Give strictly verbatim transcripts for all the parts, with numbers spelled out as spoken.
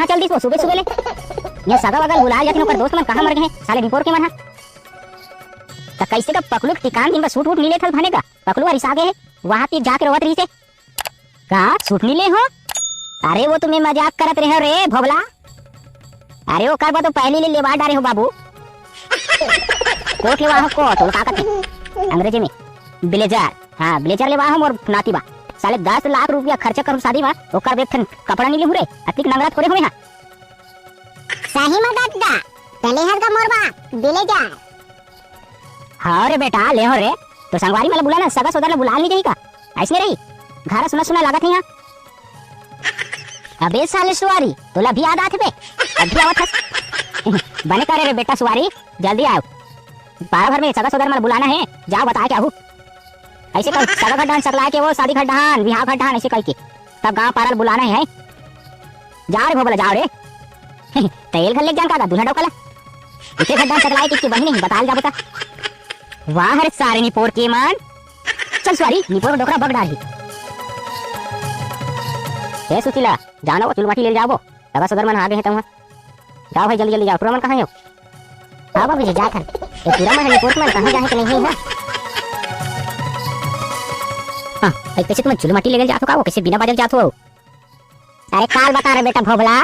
कहाँ चल दिस वो सुबह सुबह ले? ये सगा वगा ल बुलाय ल जातिन, ओकर दोस्त मन कहाँ मर गे हे साले निपोर के मन हा? त कइसे का पकलू के ठिकान दिन बर सूट वूट नइ लेथस भने का? पकलू ह रिसा गे हे, वहाँ तीर जाके रोवत रहिस हे। का सूट नइ ले हो? अरे वो तो मैं मजाक करत रहेंव रे भोभला। अरे ओकर बर तो पहिली ले लेवा डारे हों बाबू। कोट लेवा हों कोट, वो का कथे अंग्रेजी में? ब्लेजर। हाँ, ब्लेजर लेवा हों मोर नाती बर। साले दस लाख रुपया खर्चा करूँ शादी बर, ओकर बर एक ठन कपड़ा नइ लेहूँ रे। अतिक नंगरा थोरे हों मैं हा। सही में दद्दा, त लेहस गा मोर बर ब्लेजर। हाँ रे बेटा, ले हों रे। तोर संगवारी मन ला बुला ना, सगा सोदर ला बुलाय ल नइ जाही का? अइसने रही, घर सुना सुना लागत हे यहाँ। अबे साले सुवारी, तोला अभी याद आथे बे? अभी आवत हस। बने करे रे बेटा सुवारी, जल्दी आव। पारा भर में सगा सोदर मन ला बुलाना हे, जाव बताय के आहू। अइसे कह, सगा घर डहन सकलाय के वो, शादी घर डहन, बिहाव घर डहन, अइसे कहिके। तब गाँव पारा ल बुलाना हे, हैं? जाव रे भोभला, जाव रे। तेल घर लेके जान का गा, दूल्हा डौका ला? इते घर डहन सकलाय के, के बहिनी, बताय ल जाबो त। वाह रे सारे निपोर के मन। चल सुवारी, निपोर डोकरा बग डारही। ए सुशीला, जाव ना वो चुलमाटी ले ल जाबो। सगा सोदर मन आगे हे तहाँ। जाव भाई, जल्दी जल्दी जाव। टुरा मन कहाँ हे हो? हाँ बाबूजी, जात हन। ए टुरा मन, निपोर मन कहाँ जाहे के नइ हे, हाँ? हाँ, भाई, कइसे तुमन चुलमाटी ले ल जात हो का वो? कइसे बिना बाजा ल जात हो? अरे काल बता रे बेटा भोभला,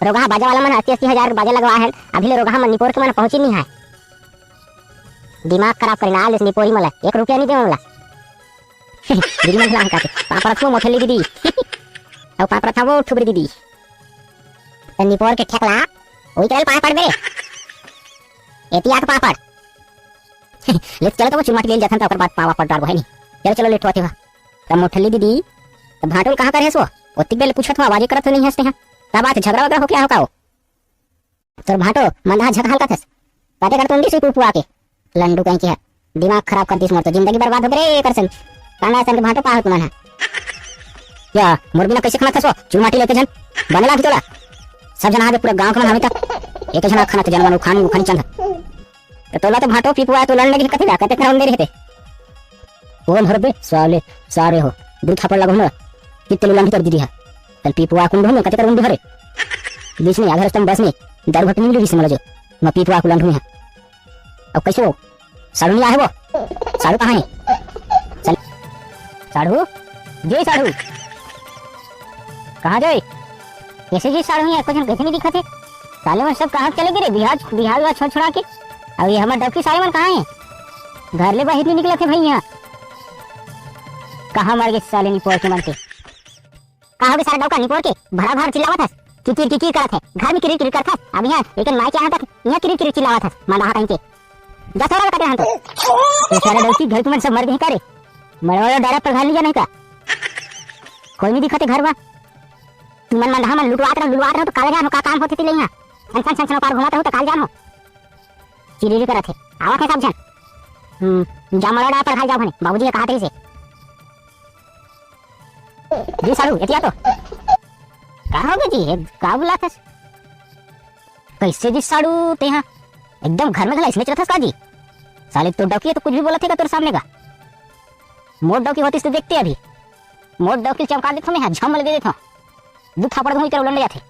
रोगहा बाजा वाला मन अस्सी अस्सी हजार बाजा लगवा हे, अभी ले रोगहा मन निपोर के मन पहुँची नइ हे। दिमाग खराब करे ना, आलिस निपोरी मन ला, एक रुपया नइ दे मोला। दीदी मन ला काके, पाँव परत हों मोठली दीदी। अउ पाँव परत हों ठुबरी दीदी। त निपोर के ठेकला, ओई करल पाँव पड़ बे। एती आके पाँव पड़। ले चलो त वो चुलमाटी ले ल जाथन, त ओकर बाद पाँव पड़ डारबो, हे नी? चलो, चलो, लेट होथे हा। त मोठली दीदी, त भांटो ल कहाँ करे हस वो? ओतिक बेर ले पूछत हों, आवाजे करत हों नइ हस तेहा। का बात हे, झगरा वगरा हो गे हे का वो? तोर भांटो मंदहा झकहा ल कथस। काटे कर तुंडी से पुपुआ के। लंडू कहीं के हे। दिमाग खराब कर दिस मोर तो, जिंदगी बर्बाद हो गे रे एकर संग। कांदा असन के भांटो पाहत मन हा। या, मोर बिना कइसे खनाथस वो? चुलमाटी लेके झन। बने लागही तोला। सब झन आगे पूरा गांव के मन हवे त। एक झन खनाथे जनवन उखानी उखानी चंद। त तोला तो भांटो पिपुआ तो लड़ लगे कथे ला, कते करम दे रहते। ओ मरबे साले, सारे हो। दू थापड़ लगहूं ना। कित्ते लुलांडी तोर दीदी हा। तल पिपुआ कुंडू में कते करम दे हरे। बीच में आधा रस्ता में बस में दारू घट मिल रही से मला जो। मैं पिपुआ कुलंडू में हा। अब कइसे हो? साढ़ू नइ आए हे वो? साढ़ू कहाँ हे? चल। साढ़ू? जी साढ़ू। कहाँ जाए? कइसे जी साढ़ू हे? एको झन कइसे नइ दिखत हे? साले मन सब कहाँ चले गे रे? बिहाव, बिहाव, बिहाव छोड़ छोड़ा के। अब ये हमर डौकी साले मन कहाँ हे? घर ले बाहिर नइ निकलत हे भइया। कहाँ मर गे साले निपोर के मन के? का होगे सारा डौका निपोर के? भरा भर चिल्लावत हस। किकिर किकिर करत हे। घर में किरिर किरिर करत हस। अब इहाँ एक माई के यहाँ तक इहाँ किरिर किरिर चिल्लावत हस। मंदहा कहीं के। जा सारा कटे हन तो। ये सारा डौकी घर के मन सब मर गे का रे? मरवा डायरेक्ट घर नइ जाना हे का? कोई नइ दिखत हे घर मा। तुमन मंदहा मन लुटवात रहो, लुटवात रहो तो काला जान हो का काम होथे तेला इहाँ। छन छन छन छन पार घुमात रहो तो काला जान हो। चिरिरी करत हे। आवत हे सब झन। हम्म, जा मरवा डायरेक्ट घर जाओ भने। बाबूजी ह कहात रहिसे। जी साढ़ू, एतिया तो। का होगे जी? ए, का बुलाथस? कइसे जी साढ़ू तेहा? एकदम घर में घला इसमें चलथस का जी? साले तोर डौकी हे तो कुछ भी बोलत हे का तोर सामने का? मोर डौकी होतिस तो देखते अभी। मोर डौकी ल चमका देथों मैं हा, झम ले दे देथों। दू थापड़ दूं तेला उलंड जाथे।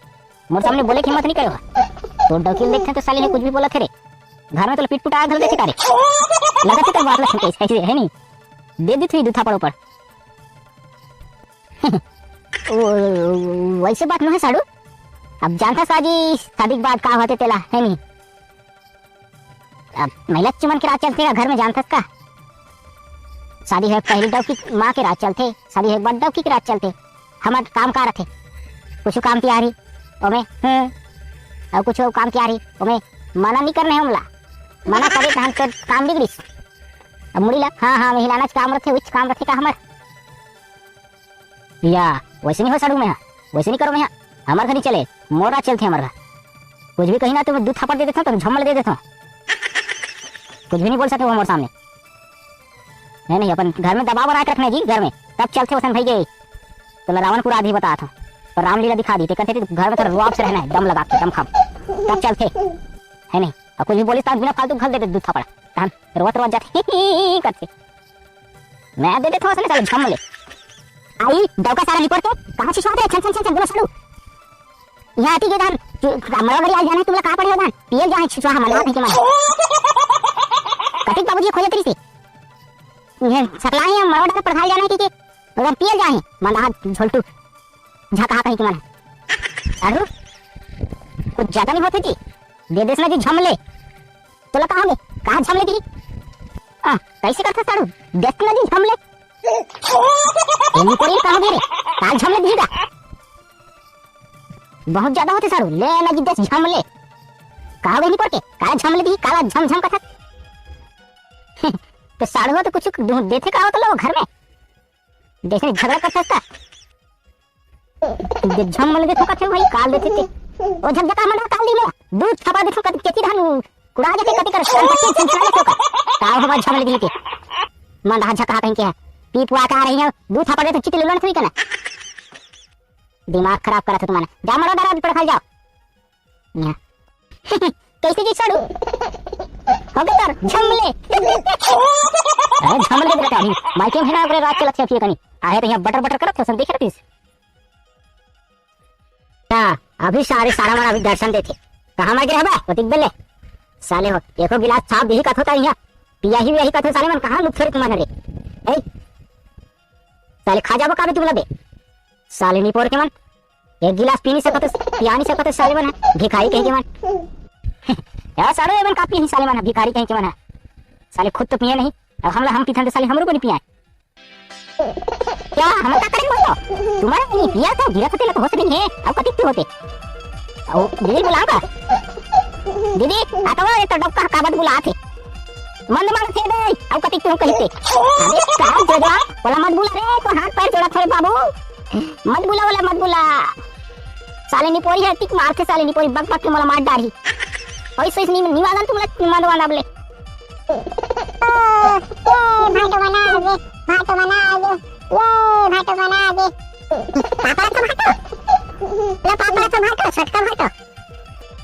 मोर सामने बोले के हिम्मत नइ करे हा। तोर डौकी ल देखथे तो साले हे कुछ भी बोलत हे रे। घर में तो पीट पुटा घल देथे का रे। लगत हे तो बात ल सुनते ऐसे हे नी। दे देथे दू थापड़ ऊपर। वो, वइसे बात नोहे साढ़ू। अब जानथस का जी, शादी के बाद का होथे तेला, हे नी? अब महिला चुमन के राज चलथे का घर में, जानथस का? शादी होय पहिली डौकी माँ के राज चलथे, शादी होय बाद डौकी के राज चलथे। हमर काम का रथे? कुछ काम तियारी, ओमे, हम्म, अउ कुछ काम तियारी, ओमे मना नइ करना हे हमला। मना करे तहन तो काम बिगड़िस। अब मुड़ी ला, हाँ, हाँ, में हिलाना च काम रथे, उच काम रथे का हमर? या, वइसे नइ हो साढ़ू में हा, वइसे नइ करो में हा। हमर घर नइ चले, मोर राज चलथे हमर घर। कुछ भी कही ना, तुम दू थापड़ दे देथों, तुम झम्मल दे देथों। कुछ भी नइ बोल सके वो मोर सामने। नहीं, नहीं, अपन घर में दबाव बना के रखना हे जी, घर में। तब चलथे वसन भई गे। तोला रावण पूरा आदि बताथों। तो रामलीला दिखा दी, ते कहते घर में तो रुआब से रहना हे, दम लगा के, दम खम। तब चलथे। हे नहीं? अउ कुछ भी बोलिस त बिना फालतू घल दे दे दू थापड़। तहन रोत रोत जाथे, करथे। मैं दे देथों वसन साले झम्मल। आई, डौका सारा निपोर के, कहाँ छिछवाथे, छन, छन, छन, छन, बोलो साढ़ू। यहाँ आती के दान, मरवा घरी आ जाना है, तुमला कहाँ पड़े हो दान? पियल जाए छुआ मन, हाथ के मन। कतिक बाबूजी खोजत रही से। ये सकला ही मरवा डर पढ़ाई जाना है कि, कि अगर पियल जाए, मन हाथ झोलटू झका कहीं के मन। अरु, कुछ ज्यादा नहीं होते जी। दे देस ना जी झमले। तोला कहा बे? कहा झमले दी? आ, कैसे करता साड़ू? देख ना दी झमले। ये निपोरी कहा बे रे? काल झमले दी का? बहुत ज्यादा होते साड़ू। ले ना जी देख झमले। कहा बे निपोर के? काला झमले दी, काला झमझम कथा। तो साड़ू हो तो कुछ दू-, देते का हो तो लोग घर में? जैसे झगड़ा करता था। दे झम मन देथो कथे भाई, काल देथे ते। ओ झकझका मन काल दी मेरा। दू थपा देथो कति केती धान कुड़ा जाथे कति कर, काल कति छन छन देथो का। काल हवा झमल दी के। मन दहा झका कहीं के है। पी पुआ का रही है, दू थपा देथो चित लुलन थी कना। दिमाग खराब करत हो तुम्हारा। जा मरो डरा पड़ खा जाओ। यहाँ। कैसे जी साड़ू? हो गए तर झमले। अरे झमले के बेटा ही। माइके में ना ओकरे राज चलत है फिर कनी। आहे तो यहाँ बटर बटर करत हो, सब देख रहे थे। हाँ, अभी सारे सारा मन अभी दर्शन देथे। कहाँ मर गए हबा? ओतिक बेले। साले हो, एको गिलास छाप देही कथो ता यहाँ। पिया ही यही कथो साले मन, कहाँ लुक फेर तुम्हारे रे? ए? साले खा जाबो का बे तुमला बे? साले निपोर के मन। एक गिलास पी नहीं सकत, पिया नहीं सकत साले मन, भिखारी कहीं के मन। यार साले ये मन का पी नहीं साले मन, भिखारी कहीं के मन है। साले खुद तो पिए नहीं, अब हमला हम पीथन तो साले हमरो को नहीं पिया। क्या हम का करें बोलो? तुम्हारा नहीं पिया तो गिरा तो तेला तो हो सके है, अब कतिक होते। ओ दीदी बुलाओ का? दीदी, आ तो ये तो डॉक्टर का बात बुलाथे। मंद मार थे दे, अब कतिक तू कहते। अबे का दे दे, बोला मत बुला रे, तो हाथ पैर जोड़ा थोड़े बाबू। मत बुला, बोला मत बुला। साले निपोरी है, टिक मार थे साले निपोरी, बक बक के मोला मार डारी। ओइस ओइस नि-, निवादन तुमला निवादन अब ले। ओ, ओ, भाटो बना दे, भाटो बना दे, ये भाटो बना दे। पापा तो भाटो, लो पापा तो भाटो, छोटका भाटो।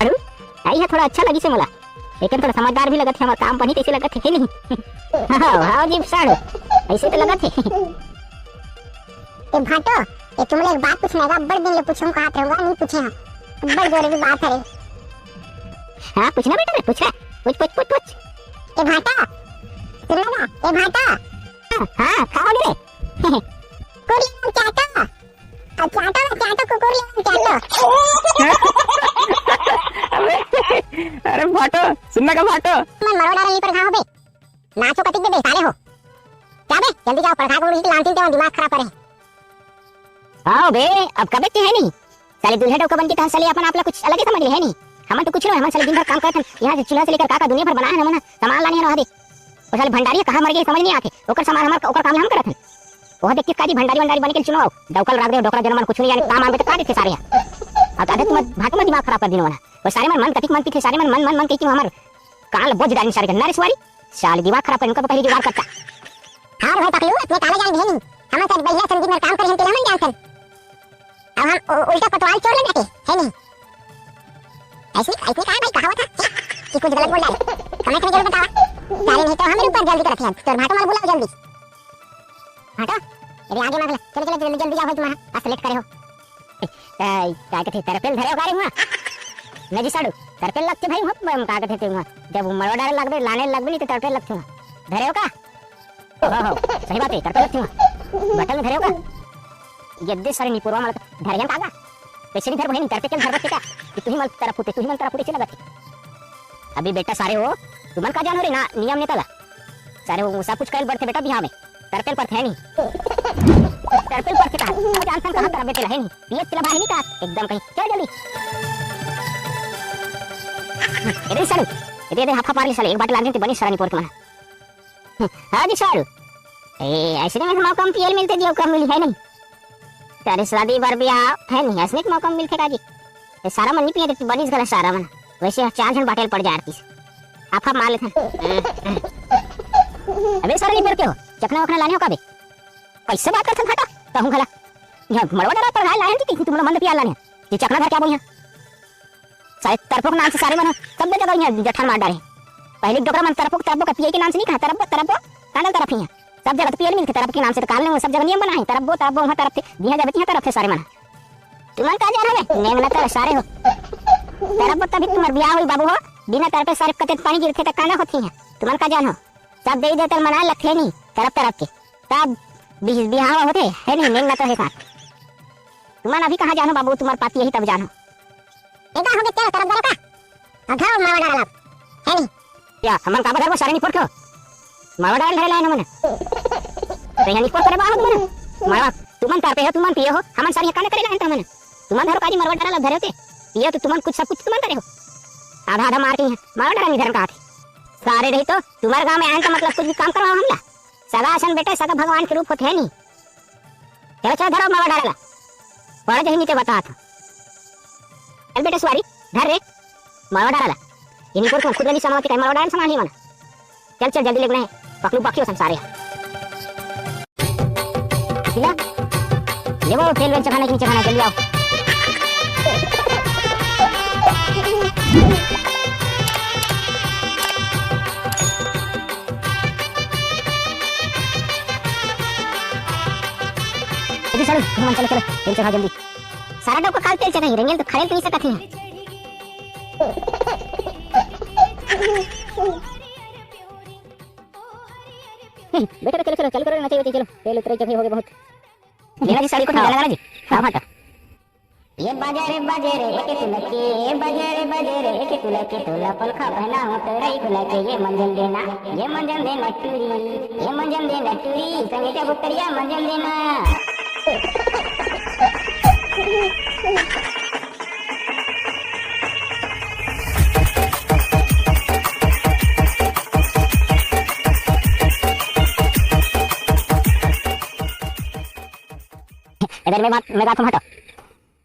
अरु, आई है थोड़ा अच्छा लगी से मोला। लेकिन थोड़ा समझदार भी लगत है, हमार काम बनी तैसे लगत है, है नहीं? हाँ, हाँ जी, सर, ऐसे तो लगत है। ए भाटो, ए तुमले एक बात पूछना है, अब्बड़ दिन ले पूछूं कहात रहूंगा, नहीं पूछे हूँ। अब्बड़ जरूरी बात है रे। हाँ, पूछना बेटा रे, पूछ रे। पूछ, पूछ, पूछ, पूछ। ए भाटा, सुन ना, ए भाटा। हाँ, हाँ, का हो गे रे? कुकुर ले चाटो। अब चाटो, चाटो, कुकुर ले चाटो। अरे, अरे भाटो, सुनना का भाटो? मन मरोड़ा रही पर घाव बे। नाचो कतिक दे साले हो। जा बे, जल्दी जाओ, परघा के उल्टी लानतीन ते दिमाग खराब करे। आओ बे, अब कबे के है नहीं? साले दूल्हा डौका बन के तहन साले अपन आप ला कुछ अलग ही समझ ले है नहीं? हमन तो कुछ नहीं, हमन साले दिन भर काम करथन, यहाँ से चूल्हा से लेकर का का दुनिया भर बनाए हन हमन, सामान लाने हन वहाँ दे। और साले भंडारी कहाँ मर गए समझ नहीं आते, ओकर सामान हमर, ओकर काम हम करत हन। वहाँ देख के काजी भंडारी वंडारी बन के चुनाव, डौकल राख दे, डोकरा जनमन कुछ नहीं जाने, काम आन बे तो का देथे सारे यहाँ। अब आदत मत, भाटो मत दिमाग खराब कर दिन वहाँ। वो सारे मन, मन कतिक मन पीथे, सारे मन, मन, मन, मन कही कि हमार कान ला बोझ डाली सारे के, नरेश वाली। साले दिमाग खराब कर, उनका पहले जुगाड़ करता। हाँ भाई पकलू, अपने काला जान है नहीं। हम सब बढ़िया संगीत में काम करे हम तेला मन जानथन। अब हम उ-, उल्टा कोतवाल चोर ले जाके, है नहीं? ऐसे, ऐसे कहा भाई कहावत है कि कुछ गलत बोल डाले। हमें तुम्हें जरूर बतावा। साले नहीं तो हमें ऊपर जल्दी करते हैं। तोर भाटो मार बुलाओ जल्दी। भाटो, अरे आगे मांग ले। चलो, चलो, जल्दी, जल्दी जाओ भाई, तुम्हारा आज लेट करे हो। ए, का कथे, तरपेल धरे हो का रे हुआ? नहीं जी साड़ू, तरपेल लगते भाई हुआ, हम का कथे ते हुआ। जब मरवा डारे लगबे, लाने लगबे नहीं तो तरपेल लगते हुआ। धरे हो का? हो, हो, सही बात है, तरपेल लगते हुआ। बटन में धरे हो का? ये दे सारे निपुरवा मलक, धरे हम कागा? कैसे नहीं धर बहिनी, तरपेल के धर बच्चे का? कि तू ही मल तरफ होते, तू ही मल तरफ होते, चला गए। अभी बेटा सारे हो, तुमन का जानो रे ना, नियम नेता ला। सारे हो, सब कुछ कल बढ़ते बेटा बिहाव में। तरपेल परथे नहीं। तरपेल परथे का? अब जानथन कहाँ तरफ बेटे ला है नहीं। पियत चला भाई नहीं का? एकदम कहीं। चल जल्दी। ए दे साले। ए दे, ए दे, हाफा पार ले साले। एक बाटल लाने ते बनी सारा निपोर के मना। हाँ जी साले। ए, ऐसे नहीं मौका में पियल मिलते दियो, कम मिली है नहीं। तेरे शादी बर भी आ, है नहीं, ऐसे नहीं मौका में मिलते का जी। ये सारा मन नहीं पिए, बनीस गला सारा मन। वैसे चार झन बाटल पड़ जा आरतीस। हाफा मार लेथन। अबे सारे निपोर के हो? चखना वखना लाने हो का बे? कैसे बात करथन भाटा? कहूँ घला। यहाँ मड़वा डरा पर लाए लाए हैं कि तुम लोग मन पिया लाने। ये चखना घर क्या बोल यहाँ? सारे तरपोक नाम से सारे मन सब जगह यहाँ जठान मार डाले। पहले डोकरा मन तरपोक, तरपोक का पिए के नाम से नहीं कहा, तरप्पो, तरप्पो, कांडल तरफ ही है। सब जगह तो पिए मिलते तरप के नाम से तो काल ने सब जगह नियम बना है, तरप्पो, तरप्पो, वहाँ तरफ थे, यहाँ जब यहाँ तरफ थे सारे मन। तुमन का जान हवे, नेंग न तर सारे हो। तरप तभी तुम्हर बिहाव होई बाबू हो, बिना तरपे सारे कते पानी गिरथे त कांदा होती है। तुमन का जान हो, सब देवी देवता ल मनाए लगथे नी, तरप तरप के। तब बि-, बिहाव होथे, है नी, नेंग न तो हे साथ। तुमन अभी कहाँ जानो बाबू, तुम्हर पाती यही तब जानो। एदा होगे तेरा तरफ गल का? अघा मावा डाला, है नी? या, हमन काबर धरबो सारे निपोर के हो? मावा डाल धरे लायन हमन। तो यहाँ निपोर करे बा हो तुमन? मावा, तुमन तार पे हो, तुमन पिए हो, हमन सारे काने करे लायन तुमन? तुमन धरो काजी मरवा डाला धरे होते। पिए तो तुमन कुछ सब कुछ तुमन करे हो। आधा आधा मार के यहाँ, मावा डाला नहीं धरन का आथे। सारे रही तो, तुम्हर गाँव में आयन तो मतलब कुछ भी काम करवाओ हमला। सगा असन बेटा, सगा भगवान के रूप होथे नी। चलो, चलो, धरो मावा डाला। पड़ जही नीचे बता था। चल बेटा सुवारी, धर रे। मावा डाला। ये निपोर को खुद गली समावती कहीं मावा डाला समान ही मना। चल, चल, जल्दी लेगना है। पकलू पखियो संसारे। ले वो तेल वेल चखाना कि नहीं चखाना, जल्दी आओ। जल्दी चलो, तुम चलो, चलो, तेल चढ़ा जल्दी। सारा डोका काल तेल चढ़ाई, रेंगेल तो खड़े तो नहीं सकत ही। बेटा, चलो, चलो, चालू करो ना, चाहिए, चलो, तेल उतरे चढ़े हो गए बहुत। लेना जी, साड़ी को हाँ। लगा जी, हाँ, हटा। ये बाजे रे बाजे रे के तुलके, बाजे रे बाजे रे के तुलके, तोला पलखा पहना हो तो रही खुला के, ये मंजन देना, ये मंजन देना टूरी, ये मंजन देना टूरी, संगे जब उतरिया मंजन देना। इधर मैं बात, मैं बात हूँ, हटो।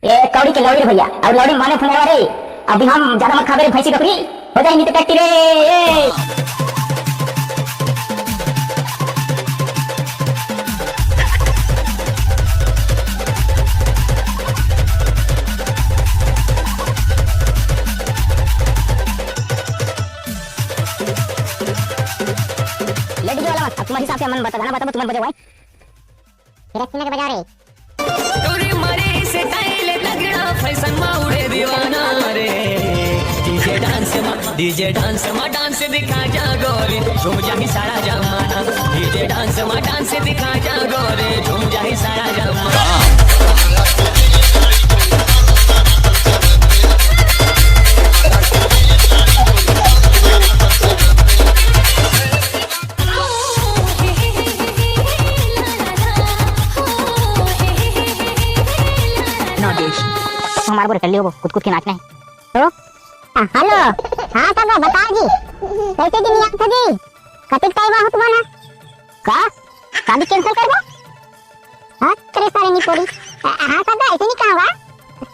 ए, कौड़ी के लौड़ी रे भैया, और लौड़ी माने फुंदवा रे। अभी हम ज्यादा मत खाबे रे भैंसी बकरी, हो जाए नहीं तो टट्टी रे। ए। लेडीज वाला मत, अब तुम्हारे हिसाब से मन बता, गाना बताओ, तुम्हारे बजाओ, भाई। रस्सी में के बजाओ रे। तोरी मरे से style तगड़ा, fashion मा उड़े दीवाना रे। DJ dance मा, DJ dance मा dance दिखा जा गोरी, झूम जाही सारा जमाना। DJ dance मा dance दिखा जा गोरी, झूम जाही सारा जमाना। नागेश। हमारे बोले कर लियो वो, कुछ कुछ के नाचना है। तो? हाँ, हेलो। हाँ, सब बताओ जी। कैसे जी नहीं आता जी? कतिक टाइम आहो तुम्हारा? का? शादी cancel कर दो? हाँ, तेरे सारे निपोरी। हाँ, सब ऐसे नहीं कहा हुआ।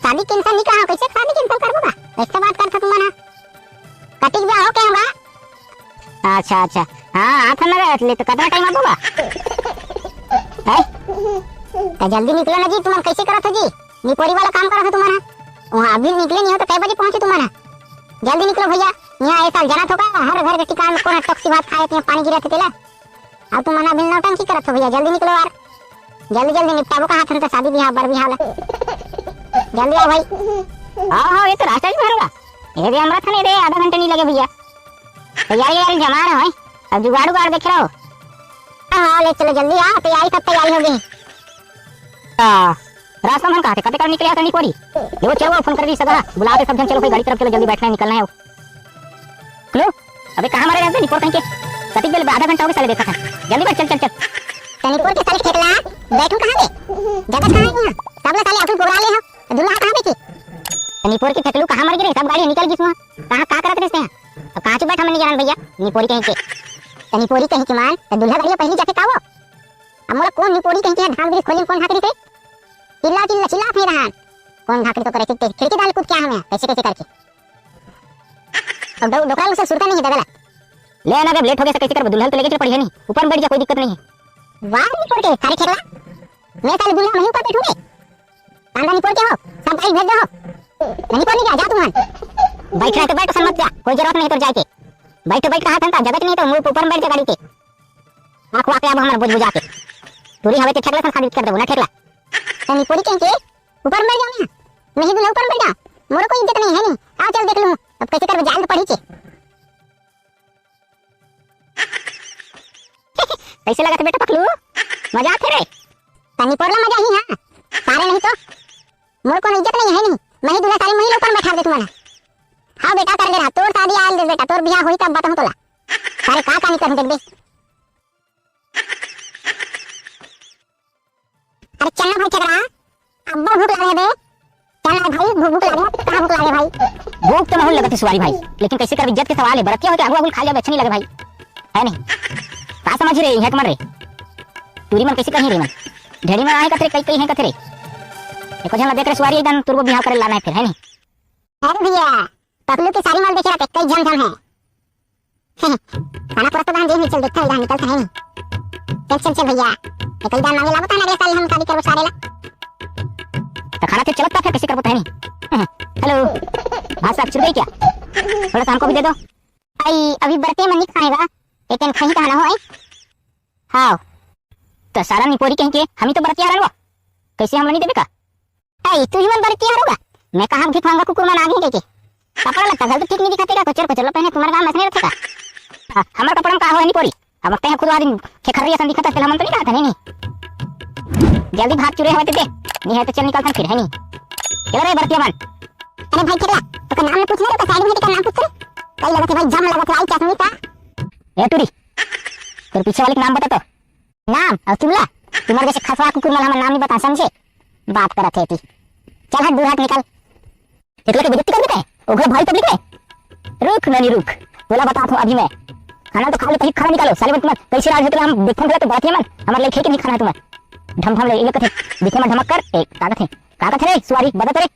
शादी cancel नहीं कहा, कैसे शादी cancel कर दूंगा? ऐसे बात करता तुम्हारा। कटिक भी आओ के हमरा? अच्छा, अच्छा। हाँ, आत हन ना रे, ले तो कितना टाइम आबो बा? हैं? तो जल्दी निकलो ना जी, तुमन कैसे करत हो जी? निपोरी वाला काम करत हो तुम्हारा। वहाँ अभी निकले नहीं हो तो कै बजे पहुँचे तुम्हारा? जल्दी निकलो भैया, यहाँ ये साल जना थोका, हर घर के टिकाण में कौन टॉक्सी भात खाए, पानी गिरा थे तेला। अब तुम मना बिन नौटंकी करत हो भैया, जल्दी निकलो यार, जल्दी जल्दी निपटाबो कहा थन तो शादी बिहाव बर बिहाव ला, जल्दी आओ भाई। हाँ हाँ, ये तो रास्ता ही भरवा, ये दे हमरा थने दे, आधा घंटा नहीं लगे भैया। तैयारी यार जमा रहा है, अब जुगाड़ उगाड़ देख रहा हो। हाँ हाँ, ले चलो जल्दी आओ, तैयारी सब तैयारी हो गई। हाँ, रास्ता में हम कहा थे, कते कर निकले आता नहीं कोरी। ये वो चलो, फोन कर दी सगा, बुलाते सब जन, चलो कोई गाड़ी तरफ चलो, जल्दी बैठना है, निकलना है। लो, अबे कहाँ मरे रहते निपोर कहीं के? कतिक बेल आधा घंटा हो गया साले देखा था। जल्दी बैठ, चल, चल, चल। तनिपोर के साले ठेकला, बैठू कहाँ बे? जगह कहाँ है यहाँ? सब लोग साले अभी गोरा ले हो। दूल्हा कहाँ बैठे? तनिपोर के ठेकलू कहाँ मर गिरे? सब गाड़ी निकल गई वहाँ। कहाँ का करत रहते हैं? अब कहाँ चुप बैठा मन नहीं जान भैया, निपोरी कहीं के। तनिपोरी कहीं के मान, तो दूल्हा गाड़ी पहली जाके का वो? अब मोला कौन निपोरी कहीं के धान गिरी खोली कौन हाथ गिरी? चिल्ला, चिल्ला, चिल्ला थे रहन। कौन हाथ गिरी तो करे, खिड़की डाल कूद क्या हमें? कैसे, कैसे करके? अब डो-, डोकरा लोग से सुरता नहीं है दादा ला। ले ना, जब लेट हो गया, कैसे करबो? दुल्हन तो लेके चल पड़ी है नहीं, ऊपर में बैठ जा, कोई दिक्कत नहीं है। वाह, निपोर के, सारे खेलवा। मैं साले दुल्हन नहीं ऊपर बैठूंगे। कांदा निपोर के हो, सब गाड़ी भेज दो हो। नहीं निपोर नहीं गया, जा तुम। बैठ रहे तो बैठ, समझ जा, कोई जरूरत नहीं तो जाए के। बैठ तो बैठ कहा था, जगह नहीं तो मुंह ऊपर में बैठ जा गाड़ी के। आँख वाके अब हमारे बुझ बुझा के। टूरी हवे तो ठेकला सन खाली कर देबो ना ठेकला। तो निपोरी कहीं के ऊपर में बैठ जाओ ना। नहीं, दूल्हा ऊपर में बैठ जा। मोरो कोई इज्जत नहीं है नहीं। आओ, चल देख लूँ, अब कैसे करबे, जाल तो पड़ी के। कैसे लगत हे बेटा पकलू? मजा आथे रे? तनी पोरला मजा ही, हाँ। सारे नहीं तो। मोर कोनो इज्जत नहीं है नहीं। मैं ही दूल्हा, सारी मैं ही ऊपर में बैठा दे तुम्हारा। हाँ बेटा, कर ले रहा। तोर शादी आयल दे बेटा, तोर बियाह होई तब बताऊँ तोला। सारे का का नहीं करूँ, देख बे। अरे चल ना भाई ठेकरा, अब्बड़ भूख लागे बे। चल ना भाई, भूख, भूख लागे, कहाँ भूख लागे भाई? भूख तो महूँ लगत हे सुवारी भाई, लेकिन कैसे करबे, इज्जत के सवाल है, बरतिया होके आगू आगू खा जाबे, अच्छा नहीं लगे भाई, है नहीं? का समझ रे, यहाँ के मन रे, टूरी मन कैसे कहीं रे मन, ढेरी मन आहे कथरे, कई कई है कथरे, एको झन ला देख रे सुवारी, एकदम तुरबो बिहाव करे लाना है फिर, है नहीं? अरे भैया, पकलू के सारी माल देखे रहते, कई झन झन है। खाना पूरा तो बहन जेब में चल देखता है, इधर निकलता है नहीं। चल, चल, चल भैया, निकल जा, मांगे लागो था ना, अगले साल हम शादी करबो सारे ला। तो खाना फिर चलत था, फिर कैसे करबो था नहीं? हेलो, भात साग चुर गई क्या? थोड़ा सा हमको भी दे दो। आई, अभी बरते मन नहीं खाएगा, लेकिन खाई कहा ना हो आई। हाँ, तो सारा निपोरी कहीं के हम ही तो बरतिया रहन वो, कैसे हम नहीं देबे का? अई, तू ही मन बरतिया हरोगा? मैं कहाँ भीख मांगा कुकुर मन आगे के के? कपड़ा लत्ता घल तो ठीक नहीं दिखाते का, कुचर कुचर लो पहने, तुम्हारे गांव में ऐसे नहीं रखता। हाँ, हमारे कपड़ा में का हो नहीं पोरी? अब तैं खुद आदमी खेखर्री असन दिखत है, तेला मन तो नहीं कहा था, नहीं, नहीं। जल्दी भाग चुरे हवा दे दे, नहीं है तो चल निकल फिर, है नहीं? चलो रे बरतिया मन। अरे भाई ठेकला, तो नाम नहीं पूछने रे, तो साइड में का नाम पूछ रे। कई लगत है भाई, जम लगत है, आई क्या सुनी का? ए टूरी, तेरे पीछे वाले का नाम बता तो। नाम अउ तुमला, तुम्हारे जैसे खसवा कुकुर मन हमर नाम नहीं बता, समझे? बात करत है ती। चल हट, दूर हट, निकल। एकला के बेइज्जती कर देते हैं, ओघर भारी पब्लिक है। रुक ननी रुक, बोला बता तू अभी मैं। खाना तो खा ले, तही खाना निकालो, साले मन तुम्हार कैसे राज होते हम देखम भला तो बात है मन, हमारे लिए खेके नहीं खाना है तुम्हार। ढम ढम ले, ये कथे, दिखे मन धमक कर, ए, का कथे, का कथे रे, सुवारी, बता तो रे।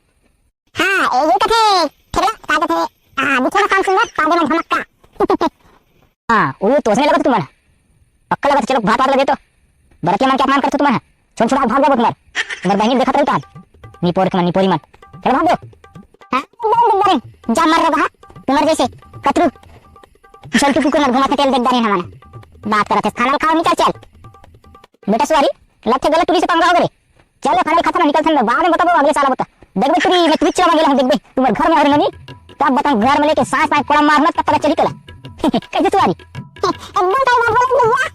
हाँ, ए, ये कथे, खेला, का कथे, हाँ, दिखे मन काम सुंदर, पादे मन धमक्का। हाँ, वो तो उसने लगा तुम्हारा। पक्का लगा, चलो, भात वात लगे तो। बरतिया मन के अपमान करथो तुम्हारा। छोड़, छोड़, भाग जाओ तुम्हारे। तुम्हारे बहनी देखत रही का? निपोर के मन, निपोरी मन। चलो, भाग दो। हाँ, एकदम दिख रहे। जा मर रहा, हाँ? तुम्हारे जैसे कतरू। चल, तू कुकुर मत घुमा, तेल देख रहे हमारा। बात करत है, खाना खाओ, निकल, चल। बेटा सुवारी, लग के गलत टूरी से पंगा हो गए। चल, खाना खाता ना, निकल थन, बाद में बताबो, अगले साल बता। देख बे, टूरी, मैं ट्विच चला गेला हूँ, देख बे, तुम्हारे घर में और नहीं, तब बताऊँ, घर में लेके सांस पाए, कोड़ा मारना, तब पता चली तोला। कैसे सुवारी? एकदम सही बात बोले भैया।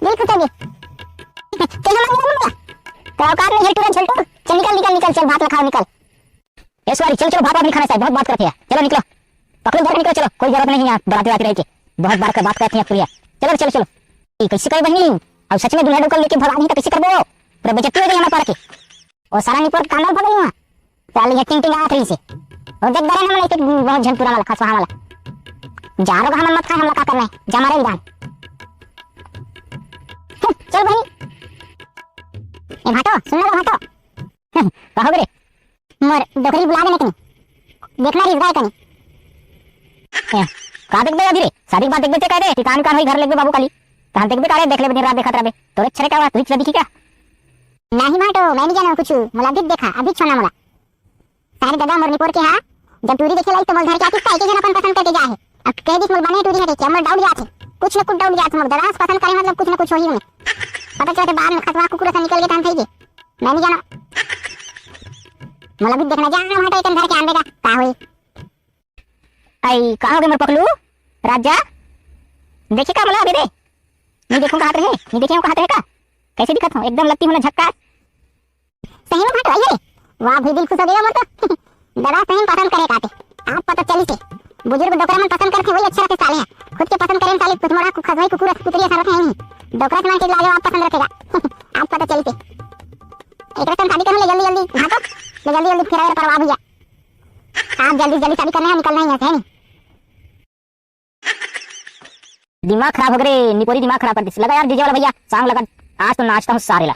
दिल खुश हो गया। चल, हम आगे बोला। तेरा औकात नहीं है, टूरा झलटू। चल, निकल, निकल, निकल, चल, भात ला खाओ, निकल। ए सुवारी, चल, चलो, भात वात नहीं खाना चाहिए, बहुत बात करते हैं। चलो, निकलो। पकड़ो, घर निकलो, चलो, कोई जरूरत नहीं है यहाँ, बराती वाती रह के। बहुत बार का बात करते हैं, पूरी। चलो, चलो, चलो। ए, कैसे करे बहनी? अब सच में दूल्हा डोकर लेके भगा नहीं तो कैसे करबो? पूरा बेइज्जती हो गई हमारे पार के। और सारा निपोर कांदा भगा हुआ। साली ये टिंग टिंग आत रही से। और देख डरे ना, एक बहुत झन पूरा वाला, खसवा वाला। जा रो, हम मत खाए, हमला का करना है? जा मारे विधान। हम्म, चल बहनी। ए भाटो, सुन ना भाटो। कहो रे। मोर डोकरी बुला देने कनी। देखना रिस गाय कनी। ए, का देखबे अभी रे? शादी के बाद देखबे ते कह दे, ठिकान कान होई घर लेबे बाबू काली। तहन देखबे का रे, देख लेबे दिन रात देखत रहबे। तोरे छरे का हुआ, तू ही छरे दिखी का? नहीं भाटो, मैं नहीं जाना कुछ। मोला अभी देखा, अभी छोना मोला। सारे दादा मोर निपोर के हा, जब टूरी देखे लाई तो मोल धर के आतिस का, एक एक जन अपन पसंद करके जा है। अब कह दिस मोल बने टूरी हटे, क्या मोर डाउट जात है। कुछ न कुछ डाउट जात है मोर दादा, पसंद करे मतलब कुछ न कुछ होही में। पता चलते बाद में खसवा कुकुर सा निकल के तहन थई जे। मैं नहीं जाना। मोला भी देखना जा, वहाँ तो एक अंदर के आंदे का, का होई? आई, का हो गए मोर पकलू? राजा, देखे का मोला अभी रे? नहीं देखूं कहा रहे, नहीं देखे हो कहा रहे का? कैसे दिखत हूँ? एकदम लगती हूँ ना झक्कास। सही में भाटो आई रे। वाह भाई, दिल खुश हो गया मोर तो। दादा सही में पसंद करे काटे। आप पता चली से। बुजुर्ग डोकरा मन पसंद करते वही अच्छा रखे साले हैं। खुद के पसंद करें साले कुछ मोड़ा कुछ खसवाई कुकुर कुतरिया सारा है नहीं। डोकरा से मन के लाजवाब पसंद रखेगा। आप पता चली से। एक रकम शादी करो ले जल्दी जल्दी भाटो। ले जल्दी जल्दी फिर अगर परवा भैया। आप जल्दी जल्दी शादी करने हैं, निकलना ही है, है नहीं? दिमाग खराब हो गए रे, निपोरी दिमाग खराब कर दिस। लगा यार डीजे वाला भैया, सॉन्ग लगा, आज तो नाचता हूँ सारे ला।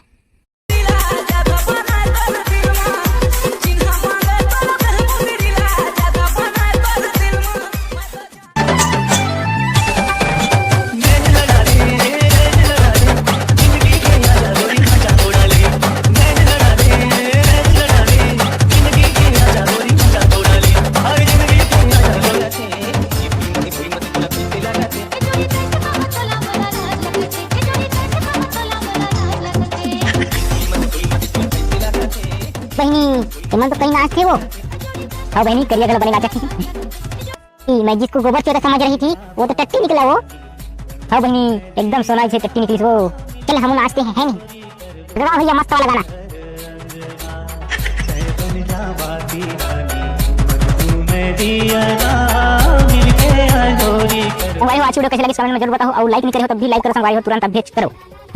बहिनी, तुमन तो कहीं नाचथे वो। हाँ बहिनी, करिया घलो बने नाचथे। ई, मैं जिसको गोबर चोरा समझ रही थी, वो तो टट्टी निकला वो। हाँ बहिनी, एकदम सोना से टट्टी निकली वो। चल, हम नाचते हैं, है नहीं? लगा भैया, मस्त वाला गाना। संगवारी हो, आज वीडियो कैसे लगी, कमेंट में जरूर बताओ, और लाइक नहीं करे हो तब भी लाइक करो संगवारी हो, तुरंत अब भेज करो।